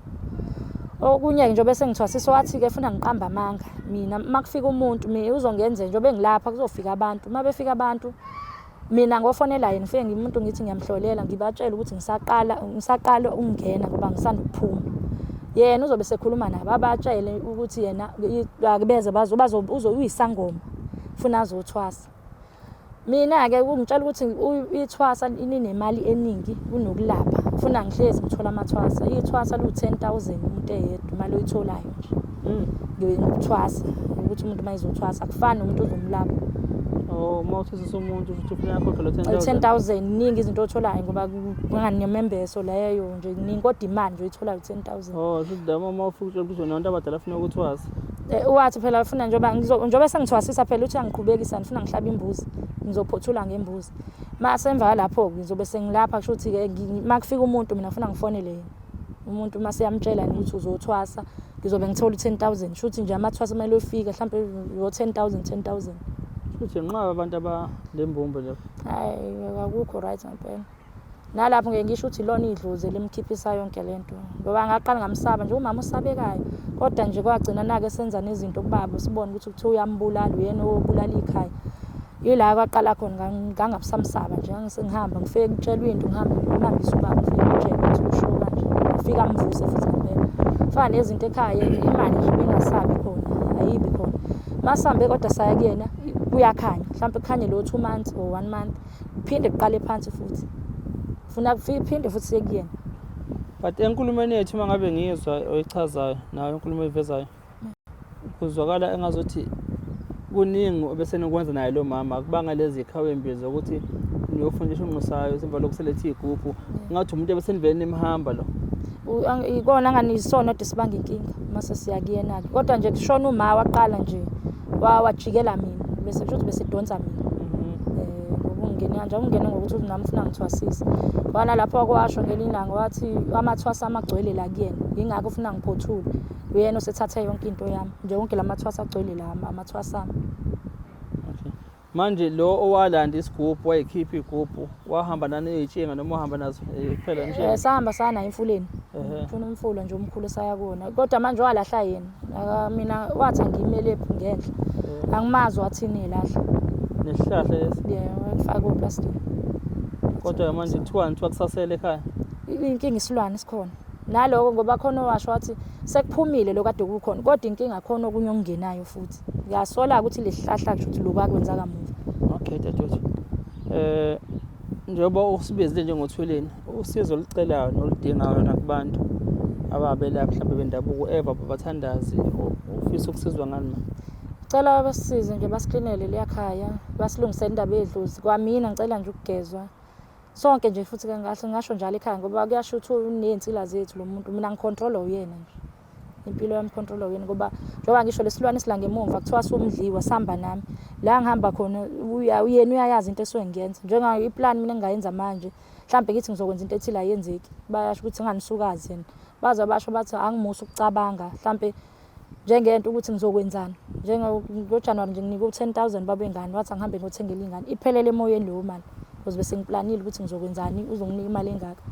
Okunye-ke njengoba esengithwasisa wathi-ke funa ngiqambe amanga mina uma kufika umuntu mina uzongenza njengoba engilapha kuzofika abantu uma befika abantu mina ngofonela yena ngifike ngimuntu ngithi ngiyamhlolela ngibatshele ukuthi ngisaqala ngisaqala ukungena ngoba ngisanda ukuphuma yena uzobe sekhuluma nabo abatshele ukuthi yena akubeze bazo bazo uyisangoma funa azothwasa Mina-ke kungitshela ukuthi ithwasa linemali eningi kunokulapha. Funa ngihlezi ngithola amathwasa. Ithwasa liwu-10 000 umuntu eyedwa imali oyitholayo nje. Ngokuthwasa ukuthi umuntu uma ezothwasa akufani nomuntu ozomlapha. Oh, uma uthwasisa umuntu futhi ufuna akhokhe lo 10 000. 10 000 iningi izinto otholayo ngoba kunganemembeso leyo nje kuningi kodwa imali nje oyitholayo 10 000. Oh, shuthi la uma ufika utshela ukuthi nabantu abadala afuna ukuthwasa. Wathi phela ufuna njengoba njengoba sengithwasisa phela uthi angiqhubekisa ngifuna ngihlabe imbuzi ngizophothula ngembuzi. Mase emva kwalapho ngizobe sengilapha kusho ukuthi ke uma kufika umuntu mina ngifuna ngifonele yena. Umuntu uma seyamtshela ukuthi uzothwasa ngizobe ngithola u-10 000 shuthi nje amathwasa kumele uyofika mhlawumbe yo 10 000 10 000. Shuthi nqaba abantu abalembumbu lapho. Hayi akukho right ngempela. Nalapho ngeke ngisho ukuthi ilona idlozi elimkhiphisa yonke le nto ngoba ngaqala ngamsaba nje umama usabekayo kodwa nje kwagcina nake senza nezinto kubaba sibone ukuthi kuthiwa uyambulala uyena obulala ikhaya. Yila kwaqala khona ngangabusamsaba nje ngangisengihamba ngifike kutshelwa into ngihambe ngihambise ubaba ngifike ngimtshele ukuthi usho kanje ngifike amvuse futhi ngempela. Fana nezinto ekhaya imali nje bengasabi khona ayibi khona. Masihambe kodwa saya kuyena kuyakhanya mhlawumpe kukhanye lo 2 months or one month kuphinde kuqale phansi futhi funa kuphinde futhi siye kuyena. But enkulumeni yethu uma ngabe ngiyizwa oyichazayo nayo inkulumo oyivezayo kuzwakala engazuthi kuningi obesenikwenza naye lo mama akubanga lezi zikhawu embi zokuthi niyofunda ishunqo sayo semva lokhu selethe iy'gubhu ngathi umuntu ebesenivele nimhamba lo. Ikona anganisona kodwa sibanga inkinga mase siya kuyena-ke kodwa nje kushona uma waqala nje wajikela mina bese kusho ukuthi besedonsa mina ngoba ungene kanje ungene ngokuthi nami ufuna ngithwasise wana lapho kwasho ngelinye ilanga wathi amathwasa amagcwele la kuyena yingakho ufuna ngiphothule uyena osethathe yonke into yami nje wonke la mathwasa agcwele la amathwasa ami. Okay. Manje lo owalanda isigubhu wayikhipha igubhu wahamba nani ey'tshinga noma wahamba nazo kuphela nje? Sahamba saya naye emfuleni. Ufuna umfula nje omkhulu saya kuwona. Kodwa manje walahla yena. Mina wathi angimele ngenhla. Angimazi wathini elahla. Nesihlahla lesi? Yeah, wakufaka koplastic. Kodwa manje kuthiwani kuthiwa kusasele ekhaya? Inkinga isilwane sikhona. Naloko ngoba khona owasho wathi sekuphumile lo kade kukhona kodwa inkinga khona okunye okungenayo futhi. Ngiyasola ukuthi lesihlahla kusho ukuthi lokhu akwenza kamuva. Okay dadewethu. Njengoba usibizile njengothweleni usizo olucelayo noludingayo nakubantu ababelaphi mhlawumbe bendabuko eva babathandazi ufisa ukusizwa ngani ma? Cela basisize nje basiklinele liyakhaya basilungisele indaba yedlozi. Kwamina ngicela nje ukugezwa. Sonke nje futhi ke ngahle ngasho njalo ekhaya ngoba kuyasho ukuthi uney'nsila zethu lo muntu mina ngikhontrolwa uyena nje. Impilo yami ikhontrolwa uyena ngoba njengoba ngisho lesilwane esila ngemumva kuthiwa siwumdliwa sihamba nami. La ngihamba khona uyena uyayazi into esuke ngiyenza. Njengayo iplani mina engingayenza manje mhlampe ngithi ngizokwenza into ethile ayenzeki. Bayasho ukuthi nganisukazi yena. Baze basho bathi angimusa ukucabanga mhlampe njengento ukuthi ngizokwenzani. NjengoJanuwari nje nginikwe u-10 000 babengane wathi angihambe ngiyothengela iy'ngane. Iphelele emoyeni leyo mali because bese ngiplanile ukuthi ngizokwenzani uzonginika imali engaka.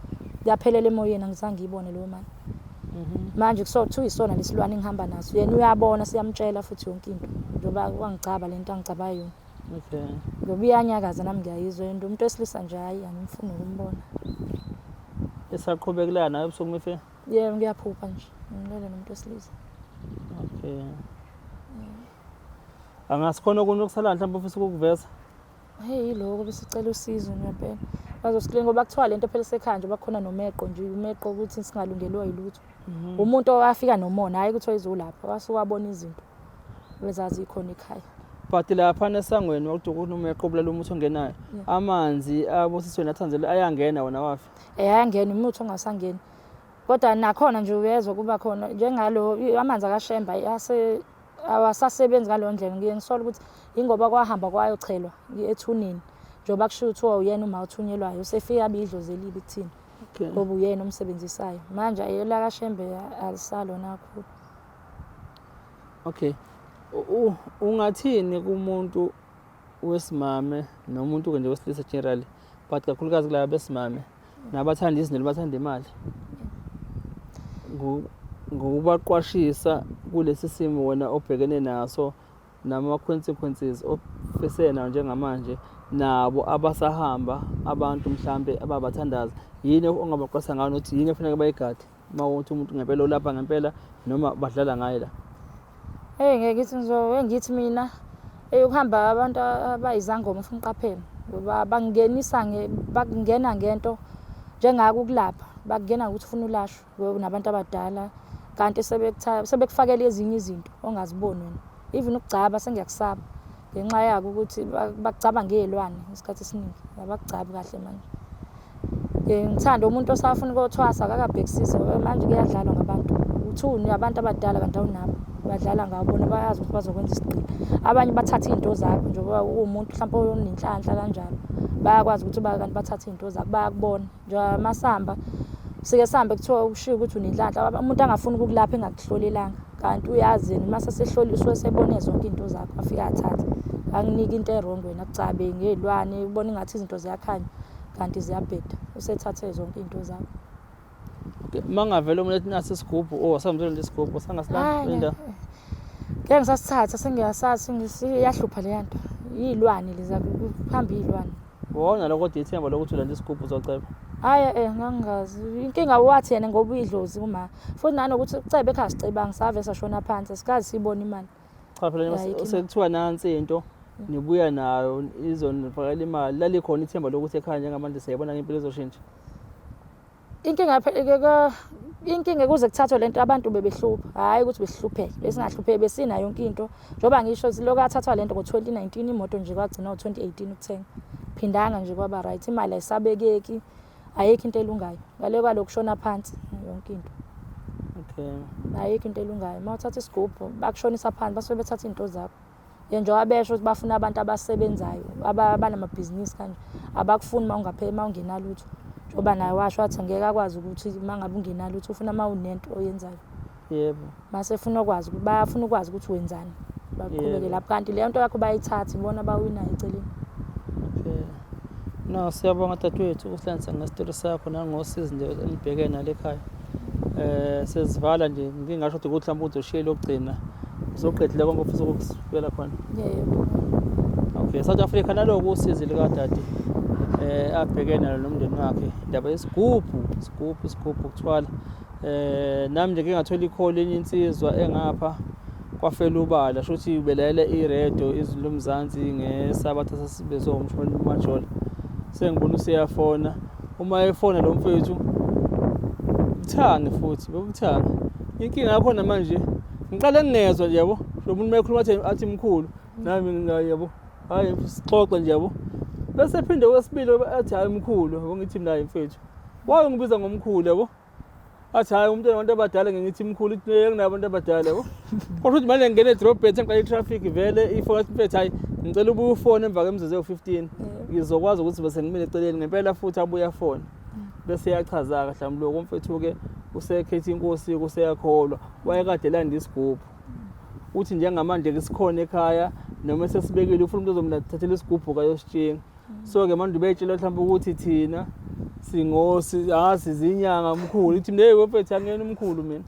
Yaphelela emoyeni angizange ngiyibone leyo mali. Manje kuthiwa isona lesilwane engihamba naso. Yena uyabona siyamtshela futhi yonke into njengoba wangigcaba lento angigcaba yona. Okay. Ngoba iyanyakaza nami ngiyayizwa and umuntu wesilisa nje hhayi angimfuni nokumbona. Esaqhubekelana nawe ebusuku mifika? Yebo ngiyaphupha nje ngilele nomuntu wesilisa. Okay. Angasikhona okunye okusalayo mhlawumbe ofisa ukukuveza? Hey yiloko besicela usizo ngempela. Bazosiklinga ngoba kuthiwa lento phela isekhaya nje bakhona nomeqo nje umeqo ukuthi singalungelwa yilutho. Umuntu owafika nomona hayi ukuthi wayezolapha wasuka wabona izinto bezazikhona ekhaya. But laphana esangweni wakuthi kunomeqo obulala umuthi ongenayo. Amanzi abusiswe nathanzele ayangena wona wafi. Ayangena umuthi ongasangeni. Kodwa nakhona nje uyezwa kuba khona njengalo amanzi akaShemba ase awasasebenzi ngaleyo ndlela ngiye ngisola ukuthi ingoba kwahamba kwayochelwa ethuneni njengoba kushiwo kuthiwa uyena uma uthunyelwayo usefike abe idlozi elibi kuthina ngoba uyena omsebenzisayo manje elakaShembe alisalona kakhulu. Okay. Ungathini kumuntu wesimame nomuntu nje wesilisa generally but kakhulukazi kulaba besimame nabathanda izinto bathanda imali ngokubaqwashisa kulesi simo wena obhekene naso nama-consequences ofise nawo njengamanje nabo abasahamba abantu mhlambe ababathandaza yini ongabaqwashisa ngayo nokuthi yini efuneka bayigade uma ukuthi umuntu ngempela ulapha ngempela noma badlala ngaye la? Hey ngeke ngithi ngizobe ngithi mina ukuhamba abantu abayizangoma ufuna uqaphele ngoba bangenisa bakungena ngento njengako ukulapha bakungena ngokuthi ufuna ulashwe nabantu abadala kanti sebekufakela ezinye izinto ongaziboni wena. Even ukugcaba sengiyakusaba ngenxa yako ukuthi bakugcaba ngey'lwane isikhathi esiningi abakugcabi kahle manje. Ngithanda umuntu osafuna ukuyothwasa akakabhekisisi ngoba manje kuyadlalwa ngabantu. Uthuni abantu abadala kanti awunabo badlala ngabo bona bayazi ukuthi bazokwenza isigqila. Abanye bathatha iy'nto zakho njengoba uwumuntu mhlawumpe onenhlanhla kanjalo bayakwazi ukuthi kanti bathathe iy'nto zakho bayakubona. Njengoba masihamba sike sihambe kuthiwa ushiwo ukuthi unenhlanhla umuntu angafuni ukukulapha engakuhlolelanga kanti uyazi yena uma sesehloliwe usuke sebone zonke iy'nto zakho afike athathe. Akunike into e-wrong wena akucabe ngey'lwane ubone engathi izinto ziyakhanya. Kanti ziyabheda, usethathe zonke iy'nto zabo. Okay, uma ngavela omunye ethi nasi isigubhu, oh asamzwela nje isigubhu, sangasilanda Hhayi, indawo. ngeke ngisasithatha, sengiyasazi, iyahlupha leya nto. Iy'lwane leza, kuhamba iy'lwane. Wona lo kodwa ithemba lokuthi ulanda isigubhu uzoceba. Hhayi eh ngangingazi. Inkinga wathi yena ngoba uyidlozi uma. Futhi nanokuthi ucebe ekhaya sicebanga save sashona phansi asikaze siyibone imali. Cha phela Ya, ayikho imali. sekuthiwa nansi into nibuya nayo izonifakela imali. Lalikhona ithemba lokuthi ekhaya njengamanje siyayibona ngempilo izoshintsha. Inkinga inkinga kuze kuthathwe lento abantu bebehlupha, hhayi ukuthi besihlupheke, besingahlupheki besinayo yonke into. Njengoba ngisho lokhu yathathwa lento ngo-2019 imoto nje kwagcina ngo-2018 ukuthenga. Phindanga nje kwaba right, imali ayisabekeki, ayikho into elungayo. Ngale kwalokhu kushona phansi yonke into. Okay. Ayikho into elungayo. Uma uthatha isigubhu bakushonisa phansi basuke bethatha iy'nto zakho. Ye njengoba besho ukuthi bafuna abantu abasebenzayo, abanamabhizinisi kanje. Abakufuni uma ungapheli, uma ungenalutho. Njengoba naye washo wathi angeke akwazi ukuthi uma ngabe ungenalutho ufuna uma unento oyenzayo. Yebo. Mase efuna ukwazi ukuthi bayafuna ukwazi ukuthi wenzani. Baqhubeke Yebo. lapho kanti leyo nto yakho bayithatha ibona abawinayo eceleni. Okay. No, siyabonga dadewethu ukuhlanganisa ngesitori sakho nangosizi nje enibhekene nalo ekhaya. Sesivala nje ngingasho ukuthi mhlawumbe uzoshiya lokugcina. Uzoqedile konke ofisa ukusibela khona. Yebo. Okay, South Africa naloku usizi likadade abhekene nalo nomndeni wakhe. Indaba yesigubhu, isigubhu, isigubhu kuthwala. Nami nje ngingathola ikholi enye insizwa engapha kwafela ubala shuthi ubelayela iredo izwi lomzansi ngesabatha sasibezwe umshumeli uMajola. Sengibona useyafona. Uma efona lo mfethu kuthange futhi bekuthange. Inkinga yakhona manje ngiqale ngingezwa nje yabo. Lo muntu mayekhuluma athi mkhulu nami yabo. Hayi sixoxe nje yabo. Bese phinde kwesibili athi hayi mkhulu yabo ngithi mina hayi mfethu. Waye ngibiza ngomkhulu yabo. Athi hayi umntwana wabantu abadala ngithi mkhulu ithi ngeke nginabo abantu abadala yabo. Kodwa ukuthi manje ngingena edrobheni sengiqala i-traffic vele ifoni athi mfethu hayi ngicela ubuye ufone emva kwemizuzu ewu-15 ngizokwazi ukuthi bese ngimile eceleni ngempela futhi abuye afone. Bese eyachaza-ke mhlawumbe umfethu-ke usekhethe inkosi useyakholwa wayekade elanda isigubhu. Uthi njengamanje ke sikhona ekhaya noma sesibekile ufuna umuntu ozomthathela isigubhu kayositshinga. So ke manje ubetshela mhlawumbe ukuthi thina singosi sizinyanga mkhulu ithi hey mfethu angiyena umkhulu mina.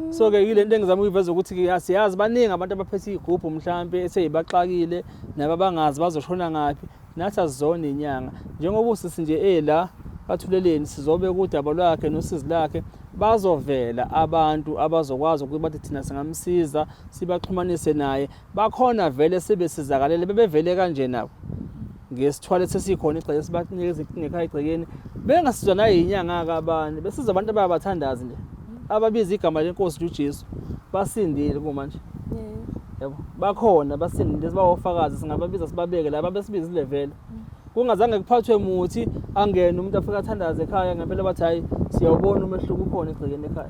So ke yile nto engizama ukuyiveza ukuthi ke siyazi baningi abantu abaphethe igubhu mhlambe eseyibaxakile nabo abangazi bazoshona ngaphi. Nathi asizona inyanga njengoba usisi nje ela bathuleleni sizobe kudaba lwakhe nosizi lakhe bazovela abantu abazokwazi ukuthi bathi thina singamsiza sibaxhumanise naye. Bakhona vele sebesizakalele bebevele kanje nabo ngesithwalo sesikhona igceke sibanikeza inkinga ekhaya egcekeni bengasizwa nayinyanga-ke abanye besiza abantu abayabathandazi nje ababiza igama lenkosi uJesu basindile kumanje yabo bakhona basindile sibawofakazi singababiza sibabeke laba besibizile vele kungazange kuphathwe muthi angene umuntu afike athandaze ekhaya ngempela bathi hayi siyawubona umehluko ukhona egcekeni ekhaya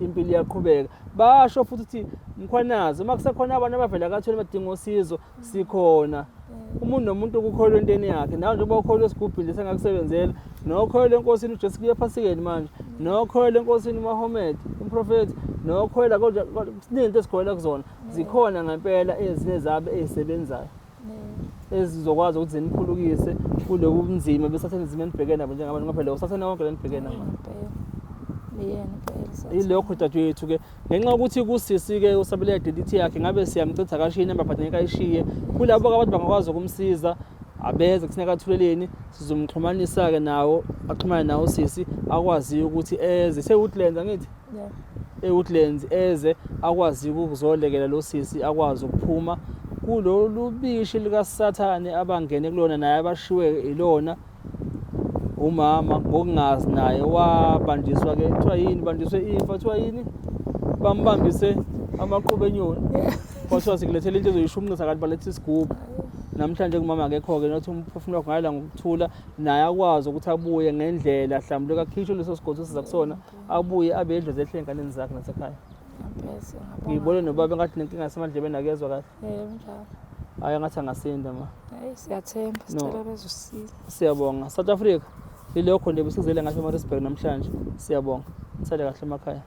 impilo iyaqhubeka. Basho futhi ukuthi Mkhwanazi uma kusekhona abantu abavela kathwele badinga usizo sikhona. Umuntu nomuntu ukukholwa entweni yakhe. Nawe njengoba ukholwa esigubhini sengakusebenzela, nokholwa enkosini uJesu kuye ephasikeni manje, nokholwa enkosini uMahomed, umprofethi, nokholwa kodwa siningi into esikholwa kuzona. Zikhona ngempela ezinye zabo ezisebenzayo. Ezizokwazi ukuthi ziniphulukise kulobu bunzima besathane nzima enibhekene nabo njengabantu ngoba phela usathane wonke lenibhekene nabo. Yilokho dadewethu ke ngenxa yokuthi kusisi ke usabele identity yakhe ngabe siyamchitha kashiye inamba but ngeke ayishiye. Kulabo ke abantu bangakwazi ukumsiza abeze kuthina kathuleleni sizomxhumanisa ke nawo axhumane nawo sisi akwazi ukuthi eze seWoodlands angithi eWoodlands eze akwazi ukuzolekela lo sisi akwazi ukuphuma kulolu bishi likaSathane abangene kulona naye abashiwe ilona umama ngokungazi naye wabanjiswa ke kuthiwa yini banjiswe imfa kuthiwa yini bambambise amaqhubu enyoni kwathiwa sikulethela into ezoyishunqisa kanti baletha isigubhu namhlanje kumama akekho-ke nothi umphefumulo wakhe ngayela ngokuthula naye akwazi ukuthi abuye ngendlela hlambuluka akhishwe leso sigodi esiza kusona abuye abe edlozi ehle ey'nganeni zakhe nasekhaya. Ngibone nobaba engathi nenkinga yasemadlebeni akezwa kahle. Yebo njalo. Hayi ngathi angasinda ma. Hayi siyathemba sicela bezosisiza. Siyabonga. South Africa ilokho nje besizele ngathi eMaritzburg namhlanje. Siyabonga. Nisale kahle emakhaya.